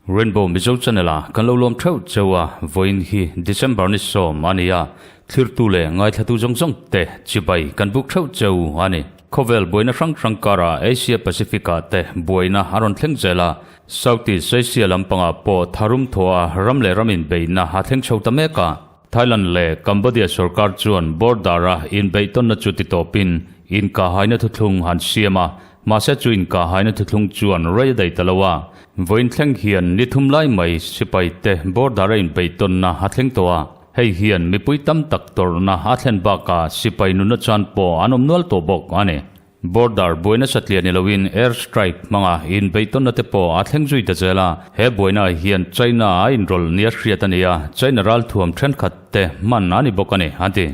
Rainbow Mizo Channel a kan lo lawm theuh cheu a, vawiin hi December ni sawm a ni a, thlirtu leh ngaithlatu zawng zawng te chibai kan buk theuh cheu a ni. Khawvel buaina hrang hrang karah Asia Pacific ah te buaina a rawn thleng zel a, Southeast Asia lampangah pawh tharum thaw a ram leh ram inbeihna a thleng chho ta mek a. Thailand leh Cambodia sorkar chuan border-a inbeihtawnna chu titawpin inkahhaina thuthlung an siam a, mahse chu inkahhaina thuthlung chuan rei a daih ta lo a. Vawiin thleng hian ni thum lai mai sipaite border-a inbeihtawnna a thleng tawh a, hei hian mipui tam tak tawrhna a thlen bakah sipai nunna chan pawh an awm nual tawh bawk a ni. Border buaina satliah ni loin air strike hmanga inbeihtawnna te pawh a thleng zui ta zel a, he buaina ah hian China a inrawlh nia hriat a ni a, China ralthuam thenkhat te hman a ni bawk a ni, an ti.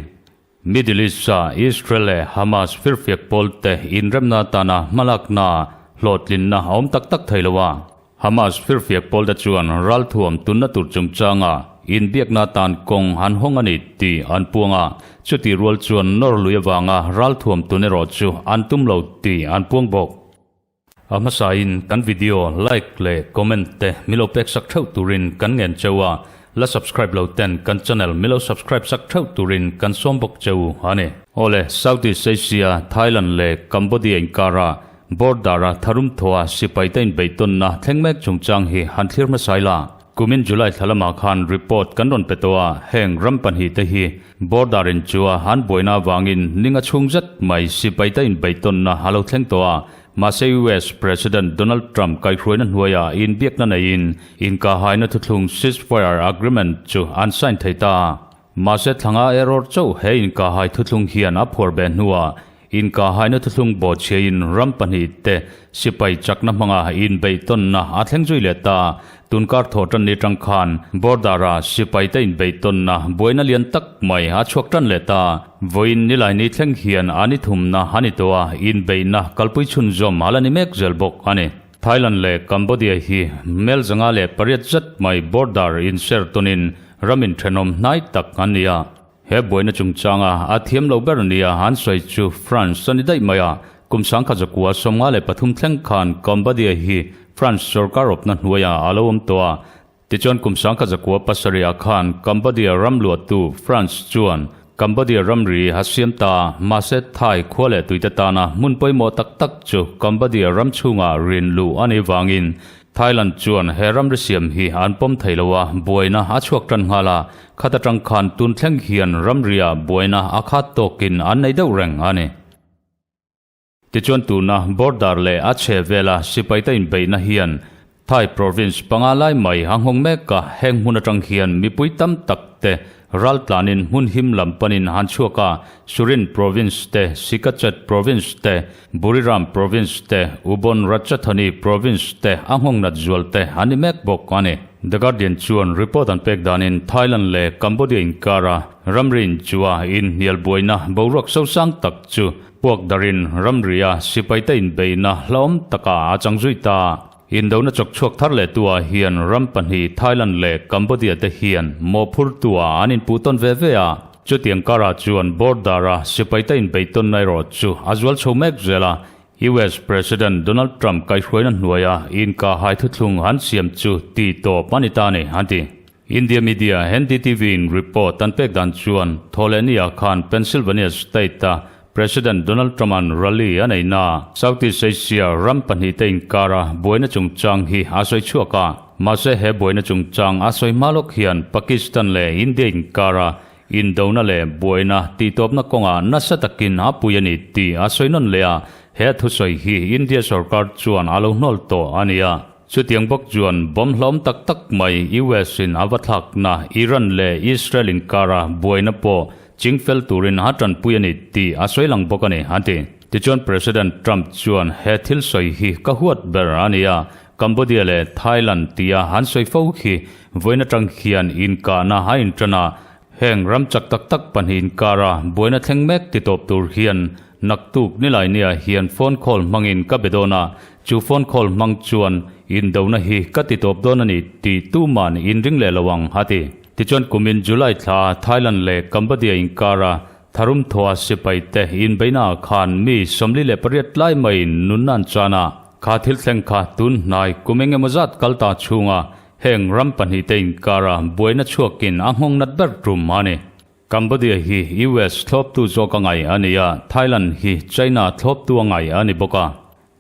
Middle East-a Israel leh Hamas firfiak pawl te inremna atana hmalakna hlawhtlinna a awm tak tak thei lo a, Hamas firfiak pawlte chuan ralthuam tunna tur chungchanga inbiakna atan kawng an hawng a ni tih an puang a, chutih rual chuan nawr lui avanga ralthuam tun erawh chu an tum lo tih an puang bawk. A hmasain kan video like leh comment te milo pek sak theuh turin kan ngen cheu a, la subscribe lo ten kan channel milo subscribe sak theuh turin kan sawm bawk cheu a ni. Awle, Southeast Asia, Thailand leh Cambodia inkara Border-a tharum thawha sipaite inbeihtawnna thleng mek chungchang hi han thlir hmasa ila. Kumin July thla lamah khan report kan rawn pe tawh a, heng ram pahnihte hi border in chua an buaina avangin ninga chhung zet mai sipaite inbeihtawnna a lo thleng tawh a, mahse US President Donald Trump kaihhruaina hnuaiah inbiakna neiin inkahhaina thuthlung ceasefire agreement chu an sign thei ta. Mahse thlanga error chauh he inkahhai thuthlung hian a phuar beh hnuah inkahhaina thuthlung bawhchhiain ram pahnih te sipai chakna hmanga inbeihtawnna a thleng zui leh ta. Tunkar thawh tan ni tang khan border-a sipai te inbeihtawnna buaina lian tak mai a chhuak tan leh ta. Vawiin Nilaini thleng hian a ni thumna a ni tawh a, inbeihna kalpui chhunzawm a la ni mek zel bawk a ni. Thailand leh Cambodia hi mel 508 zet mai border inser tawnin ram inthenawm hnai tak an ni a. He buaina chungchanga a thiam lo ber nia an sawi chu France a ni daih mai a. Kum 1993 thleng khan Cambodia hi France sorkar awpna hnuaiah a lo awm tawh a. Tichuan kum 1970 khan Cambodia ram luahtu France chuan Cambodia ramri a siam ta a, mahse Thai khua leh tuite tana hmun pawimawh tak tak chu Cambodia ram chhungah rin luh a nih vangin Thailand chuan he ramri siam hi an pawm thei lo a, buaina a chhuak tan nghal a, khat atang khan tun thleng hian ramriah buaina a khat tawkin an nei deuh reng a ni. Tichuan tuna border leh a chhe vela sipaite inbeihna hian Thai province panga lai mai a nghawng mek a, heng hmun atang hian mipui tam tak te ral tlanin hmun him lam panin han chhuak a, Surin province te, Sikachet province te, Buriram province te, Ubon Ratchathani province te a nghawng nat zual te an ni mek bawk a ni. The Guardian chuan report an pek danin Thailand leh Cambodia inkara ramri inchua inhnial buaina boruak sosang tak chu Puak darin ramria sipaite inbeihna hlauhawm takah a chang zui ta. Indona chawk chhuak thar leh tuah hian ram pahnih Thailand leh Cambodia te hian mawhphurtuah an inpuh tawn ve ve a. Chutiang karah chuan border-a sipaite inbeih tawnna erawh chu a zual chho mek zel a. US President Donald Trump kaihhruaina hnuaia inkahhai thuthlung an siam chu tih tawp a ni ta a ni, an ti. India media NDTV in report an pek dan chuan Thawhlehnia khan Pennsylvania state-a President Donald Trump-a'n rally a nei na. Southeast Asia ram pahnihte inkara buaina chungchang hi a sawi chhuak a, mahse he buaina chungchang a sawi hma lawk hian Pakistan leh India inkara indona leh buaina tihtawpna kawngah nasa takin a pui a ni tih a sawi nawn leh a, he a thusawi hi India sorkar chuan a lo hnawl tawh a ni a. Chutiang bawk chuan bomb hlawm tak tak mai US in a va thlakna Iran leh Israel inkara buaina pawh chingfel turin a tanpui a ni tih a sawi lang bawk a ni, a ti. Tichuan President Trump chuan he thil sawi hi ka huat ber a ni a, Cambodia leh Thailand tia an sawi fo hi vawiin atang hian inkahna a intan a, heng ram chak tak tak pahnih inkara buaina thleng mek titawp tur hian Naktuk Nilainiah hian phone call hmangin ka be dawn a, chu phone call hmang chuan indona hi ka ti tawp dawn a ni tih tuman in ring leh lo ang, a ti. Tichuan kumin July thla Thailand leh Cambodia inkara tharum thawha sipai te inbeina ah khan mi 48 lai maiin nunna an chan a. Kha thil thleng kha tun hnai kum eng emaw zat kal ta chhunga heng ram pahnihte inkara buaina chhuakin a nghawng nat ber tum a ni. Cambodia hi US thlawptu zawk a ngai a ni a, Thailand hi China thlawptu a ngai a ni bawk a.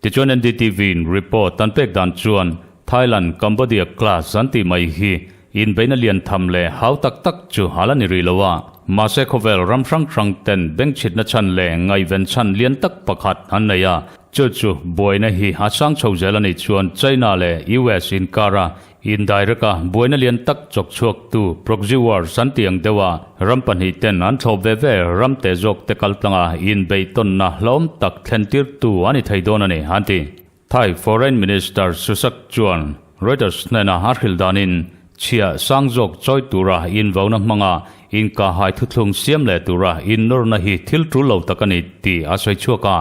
Tichuan NDTV-in report an pek dan chuan Thailand Cambodia class an tih mai hi inbeihna lian tham leh hau tak tak chu a la ni rih lo a. Mahse khawvel ram hrang hrang ten bengchhitna chhan leh ngaihven chhan lian tak pakhat an nei a, chu chu buaina hi a sang chho zel a nih chuan China leh US inkara Indirect a buaina lian tak chawk chhuaktu proxy wars an tih ang deuha ram pahnihten an thlawp ve ve ram teh zawk te kaltlanga inbeihtawnna hlawm tak thlentirtu a ni thei dawn a ni, an ti. Thai Foreign Minister Susak chuan Reuters hnena a hrilh danin chhiah sang zawk chawi tura invauna hmanga inkahhai thuthlung siam leh tura innawrna hi thil tul lo tak a ni tih a sawi chhuak a.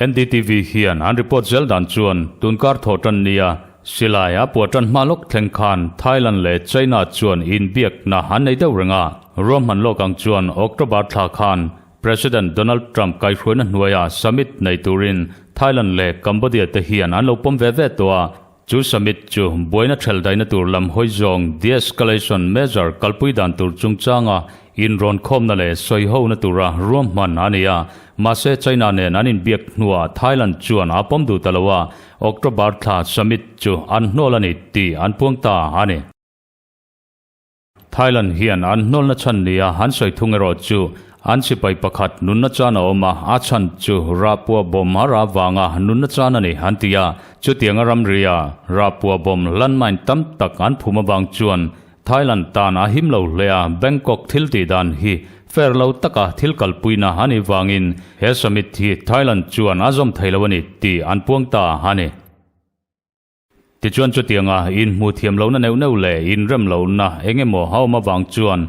NDTV hian an report zel dan chuan tunkar thawh tan nia silai a puah tan hma lawk thleng khan Thailand leh China chuan inbiakna an nei deuh reng a. Ruahman lawk ang chuan October thla khan President Donald Trump kaihhruaina hnuaia summit nei turin Thailand leh Cambodia te hian an lo pawm ve ve tawh a. Chu summit chu buaina ṭhel daihna tur lam hawi zawng de-escalation measure kalpui dan tur chungchanga inrawn khawmna leh sawihona tura ruahman a ni a. Mahse China nen an inbiak hnuah Thailand chuan a pawm duh ta lo a, October thla summit chu an hnawl a ni tih an puang ta a ni. Thailand hian an hnawlna chhan nia an sawi thung erawh chu an sipai pakhat nunna chan a awm a, a chhan chu Rahpua bomb a rah vanga nunna chan a ni an ti a. Chutianga ramria Rahpua bomb landmine tam tak an phum avang chuan Thailand tan a him lo hle a, Bangkok thil tih dan hi fair lo taka thil kalpuina a nih vangin he summit hi Thailand chuan a zawm thei lo a ni tih an puang ta a ni. Tichuan chutianga inhmuh thiam lohna neuh neuh leh inrem lohna eng emaw a awm avang chuan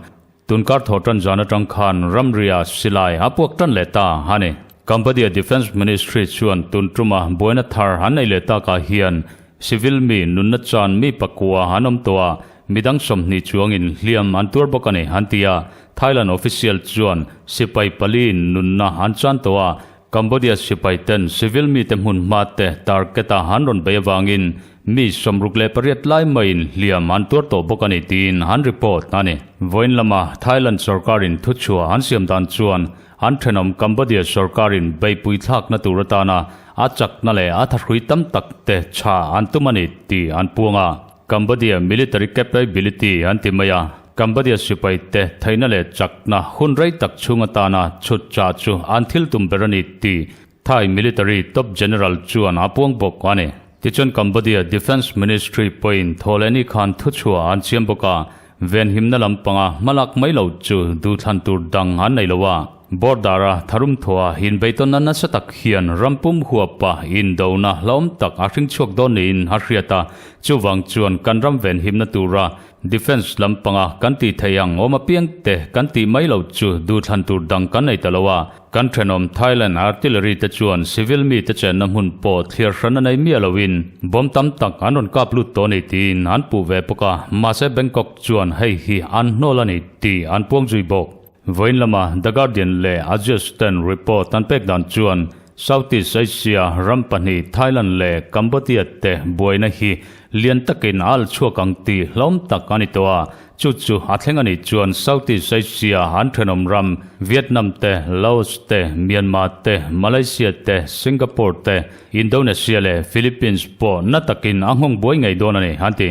tunkar thawh tan zan atang khan ramria silai a puak tan leh ta a ni. Cambodia Defence Ministry chuan tun tuma buaina thar an nei leh takah hian civil mi nunna chan mi pakua an awm tawh a, midang 20 chuangin hliam an tuar bawk a ni an ti a. Thailand official chuan sipai paliin nunna an chan tawh a, Cambodia sipai ten civil mite hmun hma te target a han rawn bei avangin mi 68 lai maiin hliam an tuar tawh bawk a ni tiin an report a ni. Vawiin lama Thailand sorkarin thuchhuah an siam dan chuan an thenawm Cambodia sorkarin beihpui thlakna tur atana a chakna leh a thahrui tam tak te tha an tum a ni tih an puang a. Cambodia military capability an ti mai a, Cambodia sipai te theihna leh chakna hun rei tak chhung atana chhut chah chu an thil tum ber a ni tih Thai military top general chuan a puang bawk a ni. Tichuan Cambodia Defence Ministry pawhin thawhlehni khan thuchhuah an siam bawk a, Venhimna lampanga hmalak mai lo chu duhthlan tur dang an nei lo a. Border-a tharum thawha inbeitawnna nasa tak hian rampum huapa indona hlauhawm tak a hring chhuak dawn niin a hriat a. Chuvang chuan kan ram venhimna tura Defence lampanga kan tih theih ang awm apiang te kan tih mai lo chu duhthlan tur dang kan nei ta lo a. Kan thenawm Thailand artillery te chuan civil mite chenna hmun pawh thliar hran a nei miah loin bomb tam tak an rawn kap lut tawh a ni tiin an puh ve bawk a, mahse Bangkok chuan hei hi an hnawl a ni tih an puang zui bawk. Vawiin lama The Guardian leh Axios ten report an pek dan chuan Southeast Asia ram pahnih Thailand leh Cambodia te buaina hi lian takin a al chhuak ang tih hlawm tak a ni tawh a, chu chu a thleng a nih chuan Southeast Asia an thenawm ram Vietnam te, Laos te, Myanmar te, Malaysia te, Singapore te, Indonesia leh Philippines pawh na takin a nghawng buai ngei dawn a ni, an ti.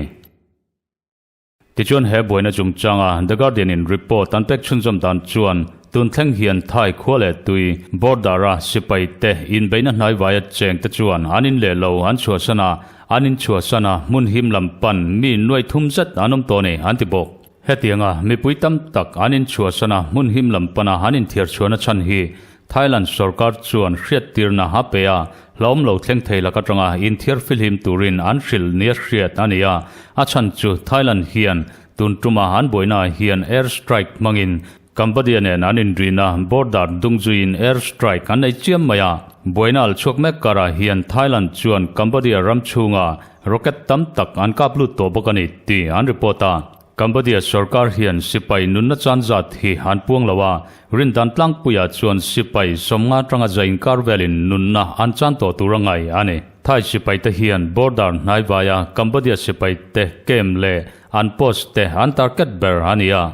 Tichuan he buaina chungchanga The Guardian in report an pek chhunzawm dan chuan tun thleng hian Thai khua leh tui border-a sipai te inbeihna hnai vaia cheng te chuan an in leh lo an chhuahsan a, an in chhuahsan a hmun him lam pan mi nuai thum zet an awm tawh a ni an ti bawk. Hetianga mipui tam tak an in chhuahsan a hmun him lam pana an inthiar chhuahna chhan hi Thailand sorkar chuan hriattirna a pe a, hlauhawm lo thleng thei lak atanga inthiar filhim turin an hrilh nia hriat a ni a. A chhan chu Thailand hian tun tuma an buainaah hian air strike hmangin Cambodia nen an inrina border dungzuiin air strike an nei chiam mai a. Buaina al chhuak mek karah hian Thailand chuan Cambodia ram chhunga rocket tam tak an kap lut tawh bawk a ni tih an report a. Cambodia sorkar hian sipai nunna chan zat hi an puang lo a, rindan tlangpuiah chuan sipai 50 atanga za inkar velin nunna an chan tawh tur a ngai a ni. Thai sipai te hian border hnai vaia Cambodia sipai te camp leh an post te an target ber a ni a.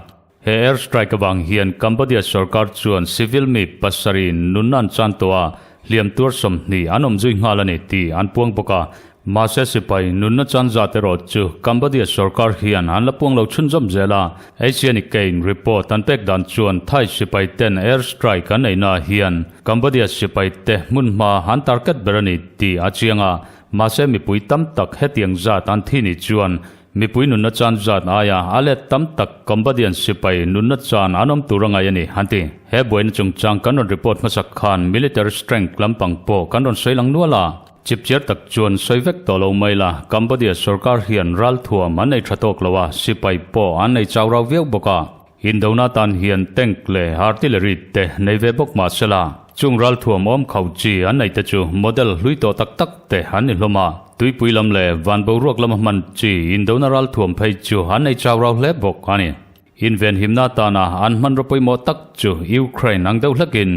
He air strike avang hian Cambodia sorkar chuan civil mi pasarih nunna an chan tawh a, hliam tuar 20 an awm zui nghal a ni tih an puang bawk a. Mahse sipai nunna chan zat erawh chu Cambodia sorkar hian an la puang lo chhunzawm zel a. Asianic-in report an pek dan chuan Thai sipai ten air strike an neihnaah hian Cambodia sipai te hmunhma an target ber a ni tih a chiang a. Mahse mipui tam tak hetiang zat an thi ni chuan Mipui nunna chan zat aia a let tam tak Cambodian sipai nunna chan an awm tur a ngai a ni, an ti. He buaina chungchang kan rawn report hmasak khan military strength lampang pawh kan rawn sawi lang nual a. Chipchiar tak chuan sawi vek tawh lo mai la, Cambodia sorkar hian ralthuam an nei tha tawk lo a, sipai pawh an nei chau rau viau bawk a. Indona tan hian tank leh artillery te nei ve bawk mah sela, chung ralthuam awm khauh chi an neih te chu model hlui tawh tak tak te an ni hlawm a. Tuipui lam leh van boruak lama hman chi indona ralthuam phei chu an nei chau rau hle bawk a ni. Invenhimna tana an hmanraw pawimawh tak chu Ukraine ang deuh hlekin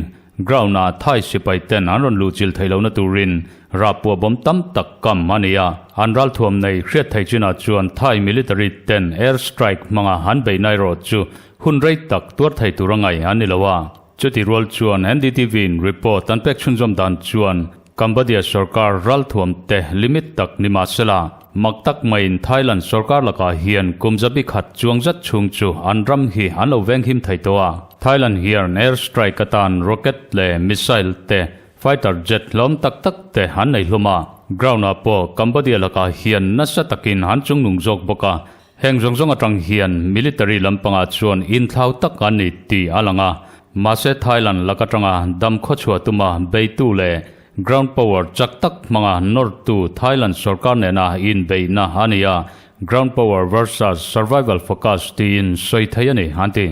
Ground-ah Thai sipai ten an rawn luhchilh theih lohna turin rahpuah bawm tam tak kam a ni a. An ralthuam nei hriat thei chinah chuan Thai military ten air strike hmanga an beihna erawh chu hun rei tak tuar thei tur a ngaih an ni lo a. Chuti rual chuan NDTV-in report an pek chhunzawm dan chuan Cambodia sorkar ralthuam te limit tak ni mahsela, mak tak maiin Thailand sorkar lakah hian kum zabi khat chuang zat chhung chu an ram hi an lo venghim thei tawh a. Thailand hian air strike atan rocket leh missile te, fighter jet hlawm tak tak te an nei hlawm a. Ground ah pawh Cambodia lakah hian nasa takin an chungnung zawk bawk a. Heng zawng zawng atang hian military lampangah chuan inthlau tak an ni tih a lang a, mahse Thailand lak atanga dam khawchhuah tuma beitu leh ground power chak tak hmanga nawrtu Thailand sorkar nena inbeihna a ni a, ground power versus survival focus tiin sawi thei a ni, an ti.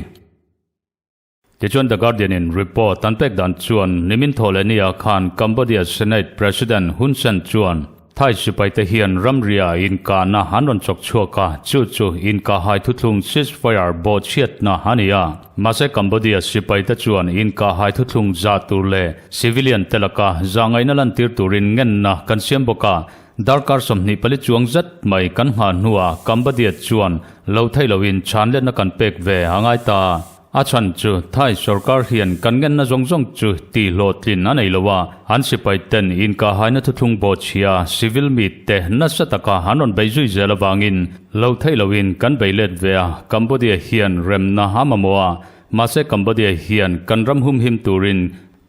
Tichuan The Guardian-in report an pek dan chuan nimin thaw leh nia khan Cambodia Senate President Hun Sen chuan Thai sipaite hian ramria inkahna an rawn chawk chhuak a, chu chu inkahhai thuthlung ceasefire bawhchhiatna a ni a. Mahse Cambodia sipaite chuan inkahhai thuthlung zah tur leh civilian te laka zahngaihna lantir turin ngenna kan siam bawk a, darkar 24 chuang zet mai kan nghah hnuah Cambodia chuan lo theih loin chhanletna kan pek ve a ngai ta. A chhan chu Thai sorkar hian kan ngenna zawng zawng chu tih hlawhtlin a nei lo a, an sipai ten inkahhaina thuthlung bawhchhia civil mi te nasa taka an rawn bei zui zel avangin lo theih loin kan bei let ve a, Cambodia hian remna a mamawh a, mahse Cambodia hian kan ram humhim turin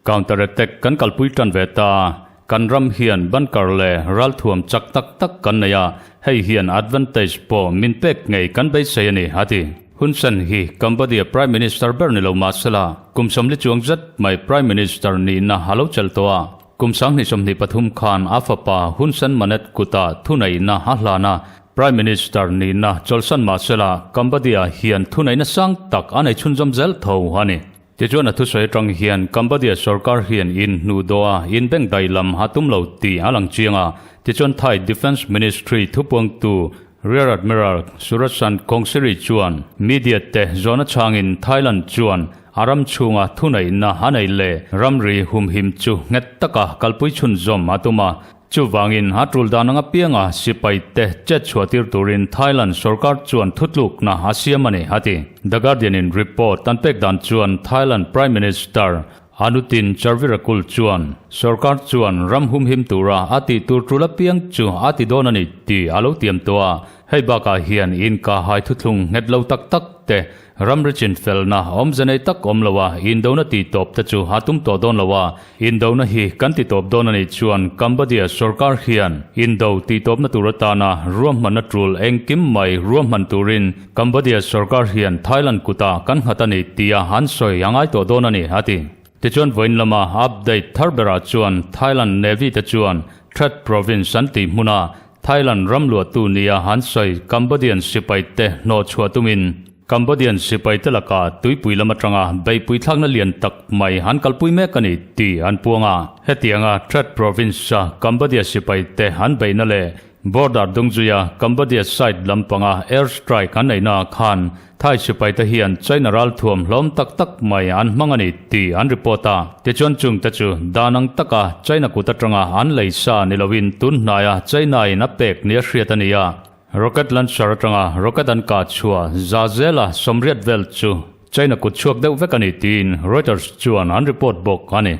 Counter attack kan kalpui tan ve ta a, kan ram hian bunker leh ralthuam chak tak tak kan nei a, hei hian advantage pawh min pek ngei kan beisei a ni, a ti. Hun Sen hi Cambodia Prime Minister ber ni lo mah sela, kum 40 chuang zet mai Prime Minister nihna a lo chelh tawh a, kum 2023 khan a fapa Hun Sen Manet kutah thuneihna a hlan a, Prime Minister nihna chawlhsan mah sela Cambodia hian thuneihna sang tak a nei chhunzawm zel tho a ni. Tichuan a thusawi atang hian Cambodia sorkar hian in hnuh dawh a, in bank dai lam a tum lo tih a lang chiang a. Tichuan Thai Defence Ministry thupuangtu Rear Admiral Surachand Kongsiri chuan media te zawhna chhangin Thailand chuan a ram chhunga thuneihna a nei leh ramri humhim chu nghet taka kalpui chhunzawm a tum a. Chuvangin a tul dan anga pianga sipai te chet chhuah tir turin Thailand sorkar chuan thutlukna a siam a ni, a ti. The Guardian-in report an pek dan chuan Thailand Prime Minister Anutin Charvirakul chuan sorkar chuan ram humhim tura a tih tur tul apiang chu a ti dawn a ni tih a lo tiam tawh a. Hei bakah hian inkahhai thuthlung nghet lo tak tak te Ramri chinfelna awmze nei tak awm lo a, indona tihtawp te chu a tum tawh dawn lo a, indona hi kan titawp dawn a nih chuan Cambodia sorkar hian indo tihtawpna tur atana ruahmanna tul engkim mai ruahman turin Cambodia sorkar hian Thailand kutah kan nghat a ni tia an sawi a ngai tawh dawn a ni, a ti. Tichuan vawiin lama update thar berah chuan Thailand Navy te chuan Trat Province an tih hmuna Thailand ram luahtu nia an sawi Cambodian sipai te hnawhchhuah tumin Cambodian sipai te lakah tuipui lam atanga beihpui thlakna lian tak mai an kalpui mek a ni tih an puang a. Hetianga Trat Province-a Cambodia sipai te an beihna leh. Border dungzuia Cambodia side lampanga air strike an neihnaah khan Thai sipaite hian China ralthuam hlawm tak tak mai an hmang a ni tih an report a. Tichuan chungte chu dan ang taka China kut atanga an lei sa ni loin tun hnaia China-in a pek nia hriat a ni a. Rocket launcher atanga rocket an kah chhuah za zela 80 vel chu China kut chhuak deuh vek a ni tiin Reuters chuan an report bawk a ni.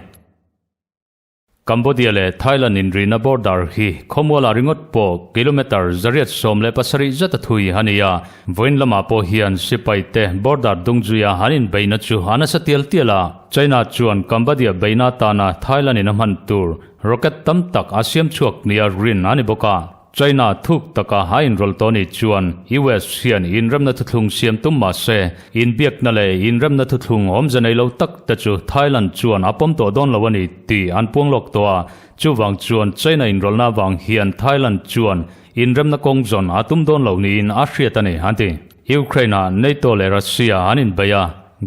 Cambodia leh Thailand inrihna border hi khawmualah ringawt pawh kilometre 117 zet a thui a ni a, vawiin lamah pawh hian sipai te border dungzuia an inbeihna chu a nasa tial tial a, China chuan Cambodia beihna atana Thailand in a hman tur rocket tam tak a siam chhuak nia rin a ni bawk a. China thuk taka a inrawlh tawh nih chuan US hian inremna thuthlung siam tum mah se, inbiakna leh inremna thuthlung awmze nei lo tak te chu Thailand chuan a pawm tawh dawn lo a ni tih an puang lawk tawh a. Chuvang chuan China inrawlhna avang hian Thailand chuan inremna kawng zawn a tum dawn lo niin a hriat a ni, an ti. Ukraine-ah NATO leh Russia an inbei a,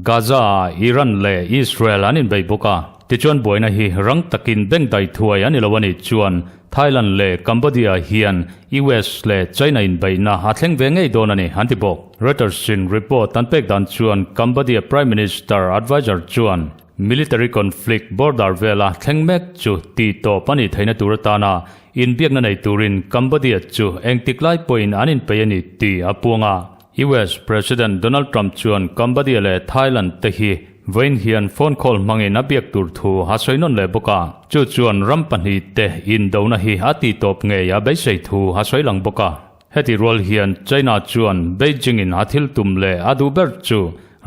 Gaza-ah Iran leh Israel an inbei bawk a. Tichuan buaina hi rang takin bengdai thuai a ni lo a nih chuan Thailand leh Cambodia hian US leh China inbeihna a thleng ve ngei dawn a ni, an ti bawk. Reuters-in report an pek dan chuan Cambodia Prime Minister adviser chuan military conflict border vela thleng mek chu tih tawp a nih theihna tur atana inbiakna nei turin Cambodia chu engtik lai pawhin an inpeih a ni tih a puang a. US President Donald Trump chuan Cambodia leh Thailand te hi vawiin hian phone call hmangin a biak tur thu a sawi nawn leh bawk a, chu chuan ram pahnih te indona hi a tih tawp ngei a beisei thu a sawi lang bawk a. Heti rual hian China chuan Beijing in a thil tum leh a duh ber chu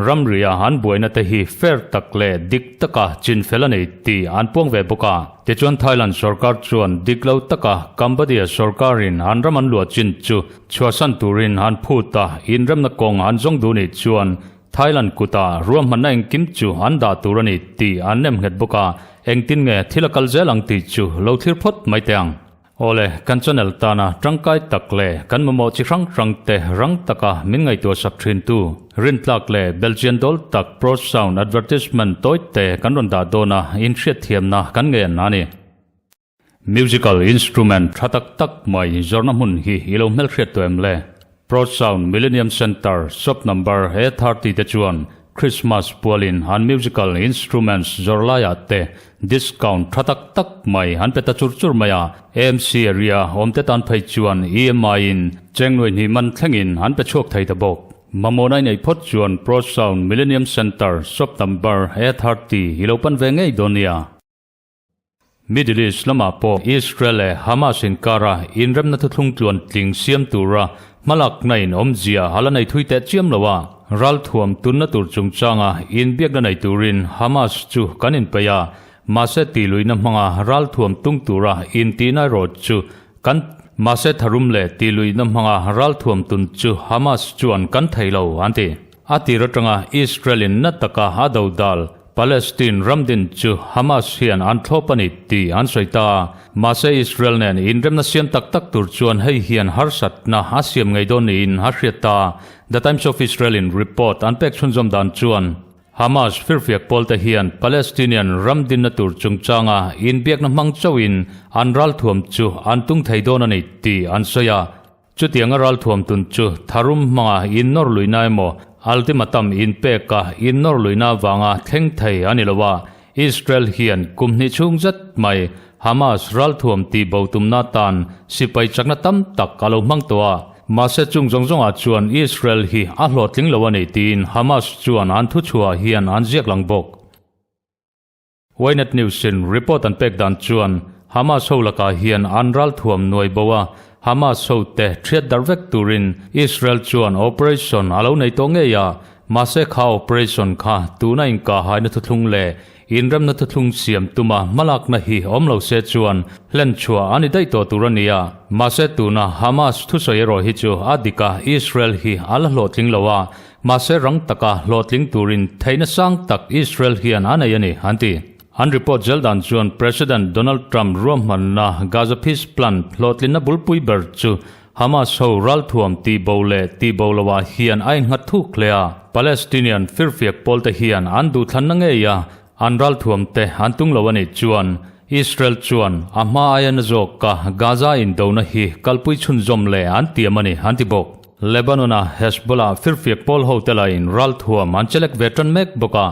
Ramria an buaina te hi fair tak leh dik taka chinfel a nei tih an puang ve bawk a. Tichuan Thailand sorkar chuan dik lo taka Cambodia sorkarin an ram an luah chin chu chhuahsan turin an phut a, inremna kawng an zawng duh nih chuan Thailand kutah ruahmanna engkim chu an dah tur a ni tih an nem nghet bawk a, engtin nge thil a kal zel ang tih chu lo thlir phawt mai teh ang. Awle, kan channel tana tangkai tak leh kan mamawh chi hrang hrang te rang taka min ngaihtuah sak thin tu, rintlak leh belchian dawl tak Pro Sound Advertisement tawi te kan rawn dah dawn a, inhriatthiamna kan ngen a ni. Musical instrument tha tak tak mai zawrhna hmun hi i lo hmelhriat tawh em le? Pro Sound Millennium Centre shop number A30 te chuan Christmas pualin an musical instruments zawrh laiah te discount tha tak tak mai an pe ta chur chur mai a, AMC area awmte tan phei chuan EMI in cheng nuai hnih man thlengin an pe chhuak thei ta bawk. Mamawh i neih phawt chuan Pro Sound Millennium Centre shop number A30 i lo pan ve ngei dawn nia. Middle East lamah pawh Israel leh Hamas inkara inremna thuthlung tluan tling siam tura hmalakna in awmzia a la nei thui teh chiam lo a, ralthuam tunna tur chungchanga inbiakna nei turin Hamas chu kan inpeih a, mahse tihluihna hmanga ralthuam tung tura intihna erawh chu kan mahse tharum leh tihluihna hmanga ralthuam tun chu Hamas chuan kan thei lo, an ti. A tir atanga Israel-in na taka a dodal Palestine ram din chu Hamas hian an thlawp a ni tih an sawi ta a, mahse Israel nen inremna siam tak tak tur chuan hei hian harsatna a siam ngei dawn niin a hriat ta. The Times of Israel-in report an pek chhunzawm dan chuan Hamas firfiak pawlte hian Palestinian ram dinna tur chungchanga inbiakna hmang chauhin an ralthuam chu an tung thei dawn a ni tih an sawi a. Chutianga ralthuam tun chu tharum hmanga innawr luihna emaw, ultimatum inpeka innawr luihna avanga thleng thei a ni lo a, Israel hian kum hnih chhung zet mai Hamas ralthuam tihbo tumna tan sipai chakna tam tak a lo hmang tawh a, mahse chung zawng zawngah chuan Israel hi a hlawhtling lo a ni tiin Hamas chuan an thuchhuah hian an ziak lang bawk. Ynet News-in report an pek dan chuan Hamas ho lakah hian an ralthuam nuai bo a, Hamas ho te thiat darh vek turin Israel chuan operation a lo nei tawh ngei a, mahse kha operation kha tuna inkahhaina thuthlung leh inremna thuthlung siam tuma hmalakna hi awm lo se chuan hlenchhuah a ni daih tawh tur a ni a, mahse tuna Hamas thusawi erawh hi chu a dik a, Israel hi a la hlawhtling lo a, Mahse rang taka hlawhtling turin theihna sang tak Israel hian a nei a ni, an ti. An report zel dan chuan President Donald Trump ruahmanna Gaza Peace Plan hlawhtlinna bulpui ber chu Hamas ho ralthuam tihbo leh tihbo loah hian a innghat thuk hle a. Palestinian firfiak pawlte hian an duhthlanna ngei a, an ralthuam te an tung lo a nih chuan. Israel chuan a hma aia na zawka Gaza indona hi kalpui chhunzawm leh an tiam a ni, an ti bawk. Lebanon-a Hezbollah firfiak pawl hote lahin ralthuam an chelek ve tan mek bawk a.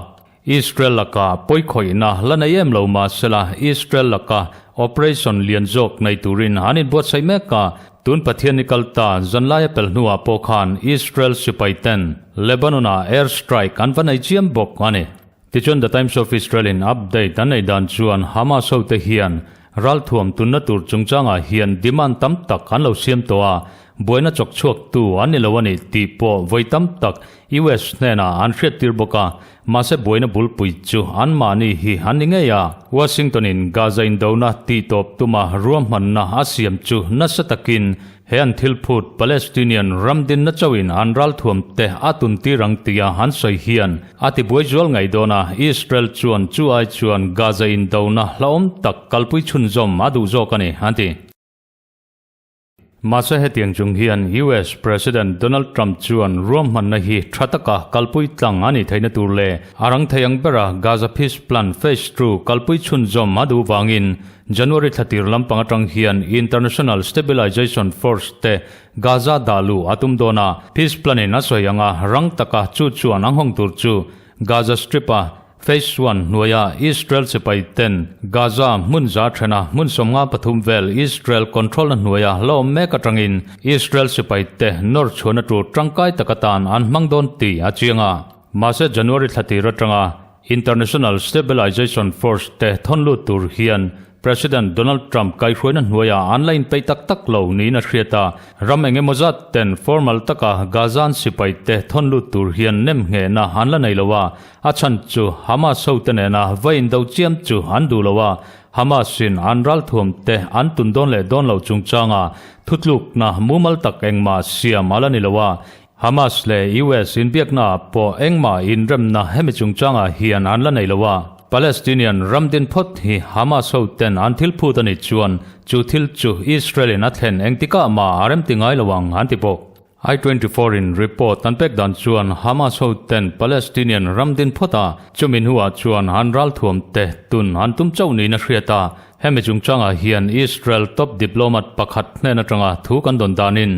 Israel laka pawikhawihna la nei em lo mah sela Israel laka operation lian zawk nei turin an inbuatsaih mek a, tun Pathian ni kal ta zanlaia pel hnuah pawh khan Israel sipai ten Lebanon-ah air strike an va nei chiam bawk a ni. Tichuan The Times of Israel-in update an nei dan chuan Hamas hote hian Ralthuam tunna tur chungchangah hian demand tam tak an lo siam tawh a, buaina chawk chhuaktu an ni lo a ni tih pawh vawi tam tak US hnenah an hriattir bawk a, mahse buaina bulpui chu anmahni hi an ni ngei a. Washington-in Gaza indona tihtawp tuma ruahmanna a siam chu nasa takin He an thil phut Palestinian ram dinna chauhin an ralthuam te a tun tir ang tia an sawi hian a ti buai zual ngaih dawn a, Israel chuan chu ai chuan Gaza indona hlauhawm tak kalpui chhunzawm a duh zawk a ni, an ti. Mahse hetiang chung hian US President Donald Trump chuan ruahmanna hi tha taka kalpui tlang a nih theihna tur leh a rang thei ang bera Gaza Peace Plan Phase Two kalpui chhunzawm a duh vangin January thla tir lampang atang hian International Stabilization Force te Gaza dah luh a tum dawn a, peace plan in a sawi ang a, rang taka chu chuan a nghawng tur chu Gaza Strip a Phase One hnuaia Israel sipai ten Gaza hmun za thena hmun 53 vel Israel control na hnuaia la awm mek atangin Israel sipai te nawr chhuahna tur tangkai tak atan an hmang dawn tih a chiang a. Mahse January thla tir atanga International Stabilization Force te thawn lut tur hian President Donald Trump kaihhruaina hnuaiah an la inpeih tak tak lo niin a hriat a, ram eng emaw zat ten formal taka Gazan sipai te thawn lut tur hian nem nghehna an la nei lo a, a chhan chu Hamas hote nena va indo chiam chu an duh lo a, Hamas in an ralthuam te an tun dawn leh dawn lo chungchanga thutlukna mumal tak engmah siam a la ni lo a, Hamas leh US inbiaknaah pawh engmah inremna hemi chungchangah hian an la nei lo a, Palestinian ram din phawt hi Hamas hoten an thil phut a nih chuan chu thil chu Israel-in a thlen engtikah mah a remti ngai lo ang an ti bawk. I 24 in report an pek dan chuan Hamas hoten Palestinian ram din phawt a, chumi hnuah chuan an ralthuam te tun an tum chauh niin a hriat a, hemi chungchangah hian Israel top diplomat pakhat hnen atanga thu kan dawn danin,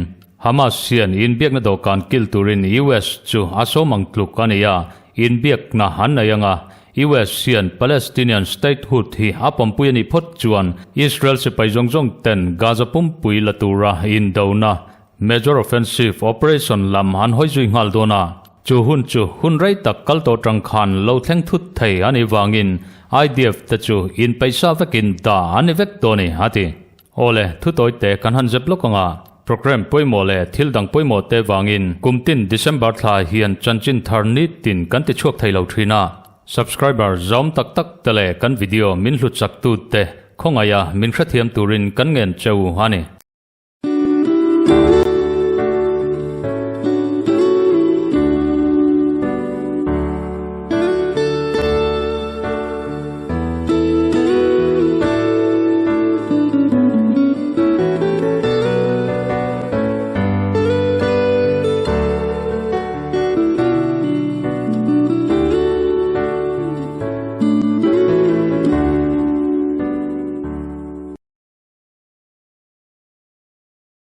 Hamas hian inbiakna dawhkan kil turin US chu a sawm ang tluk a ni a, inbiakna an nei ang a, US hian Palestinian statehood hi a pawmpui a nih phawt chuan Israel sipai zawng zawng ten Gaza pumpui la tura indona, major offensive operation, lam an hawi zui nghal dawn a. Chu hun chu hun rei tak kal tawh tang khan lo thleng thut thei a nih vangin IDF te chu inpeihsa vekin dah an ni vek dawn a ni, a ti. Awle, thu tawi te kan han zep lawk ang a, programme pawimawh leh thil dang pawimawh te vangin kum tin December thla hian chanchin thar nitin kan ti chhuak thei lo thin a, subscriber zawm tak tak te leh kan video min hlut chak tu te khawngaih a min hrethiam turin kan ngen cheu a ni.